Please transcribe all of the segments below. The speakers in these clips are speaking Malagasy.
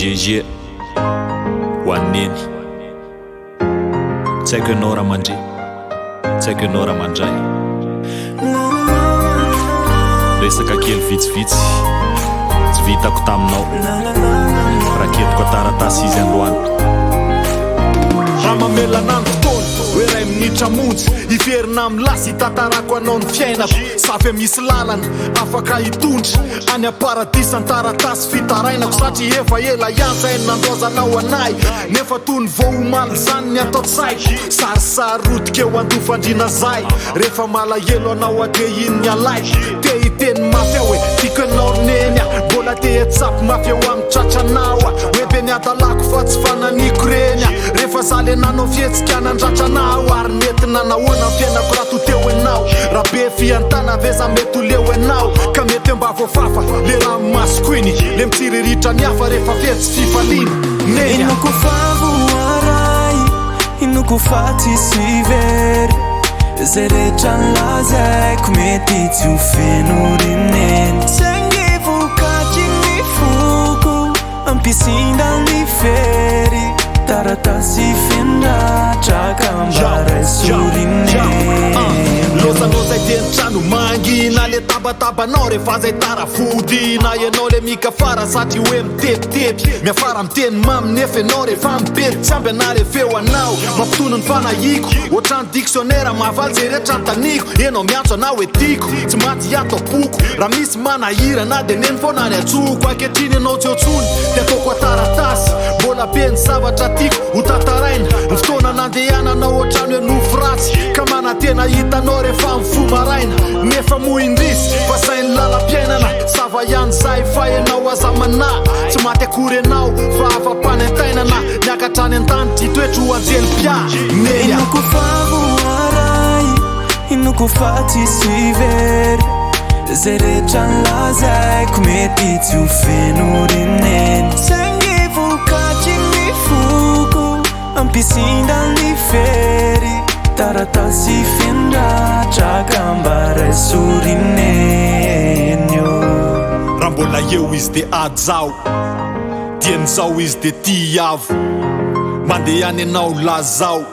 GG ho an'i Neny. Tsy haiko ianao raha mandre, tsy haiko ianao raha mandray. Resaka kely vitsivitsy tsy vitako taminao. Raketiko an-taratasy izy androany. Raha mamelana ny fotoana, hoe iray minitra monja, hiverina amin'ny lasa hitantarako anao ny fiainako. Sa ve misy lalana afaka hitondra any am-paradisa ny taratasy fitarainako? Satria efa ela ihany zay ny nandaozanao anay, nefa toy ny vao omaly izany ny ato an-tsaiko. Sarisary rotika eo an-doha-fandriana zay, rehefa malahelo anao aho dia iny ny alaiko. Te hiteny mafy aho e, tiako ianao ry neny a, mbola te hitsapy mafy eo amin'ny tratranao aho. Hoe be ny hadalako fa tsy fananiko reny a, rehefa za le nanao fihetsika nandratra anao. Ary mety nanahoana ny fiainako raha to teo ianao? Raha be fihantana ve za mety ho leo ianao? Ka mety hoe mba voafafa le ranomasoko iny, le mitsiriritra ny hafa rehefa fetsy fifaliana. Neny a. Inoko fa voaray, inoko fa tsisy very. Zay rehetra nolazaiko mety tsy ho feno ry neny. Saingy vokatry ny foko ampisinda ny fery. Taratasy feno ratra ka mba raiso ry neny. Lozanao zay teny trano mangina, le tabatabanao rehefa zay tara fodina. Ianao le mikafara satria hoe mitebiteby, miafara miteny mamy nefa ianao rehefa mibedy tsy ampy ana le feo anao mampitony ny fanahiko. Ohatran'ny dictionnaire mahavaly zay rehetra antaniko. Ianao miantso anah hoe tiako, tsy maty ato am-poko. Raha misy manahirana dia neny foana ny antsoko. Ankehitriny ianao tsy eo intsony dia ataoko an-taratasy. Mbola be ny zavatra tiako ho tantaraina. Ny fotoana nandehananao ohatran'ny hoe nofy ratsy, ka manantena hitanao rehefa mifoha maraina. Nefa moa indrisy fa zay ny lalam-piainana. Sava ihany zay fa ianao aza manahy. Tsy maty akory ianao fa afa-panaintainana. Miakatra any an-danitra hitoetra ho anjely mpiahy. Neny a. Inoko fa voaray, inoko fa tsisy very. Zay rehetra nolazaiko mety tsy ho feno ry neny. Saingy vokatry ny foko ampisinda ny fery. Taratasy feno ratra ka mba raiso ry neny ô. Raha mbola eo izy dia hajao, dieny zao izy dia tiavo. Mandeha any ianao lazao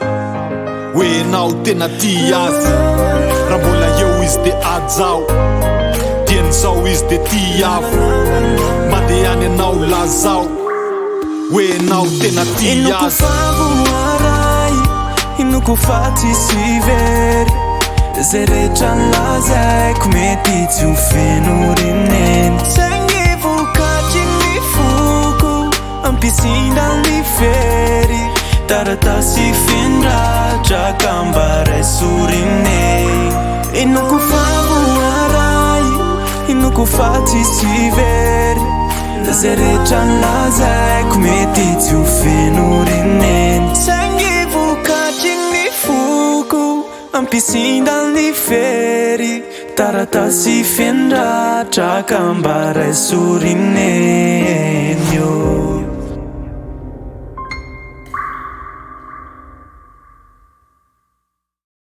hoe ianao tena tia azy. Raha mbola eo izy dia hajao, dieny zao izy dia tiavo. Mandeha any ianao lazao hoe ianao tena tia Inoko azy. fa voaray, inoko fa tsisy very. Zay rehetra nolazaiko mety tsy ho feno ry neny. Saingy vokatry ny foko ampisinda ny fery. Taratasy feno ratra ka mba raiso ry neny. Inoko fa voaray, inoko fa tsisy very. Zay rehetra nolazaiko mety tsy ho feno ry neny. Saingy vokatry ny foko ampisinda ny fery. Taratasy feno ratra ka mba raiso ry neny ô.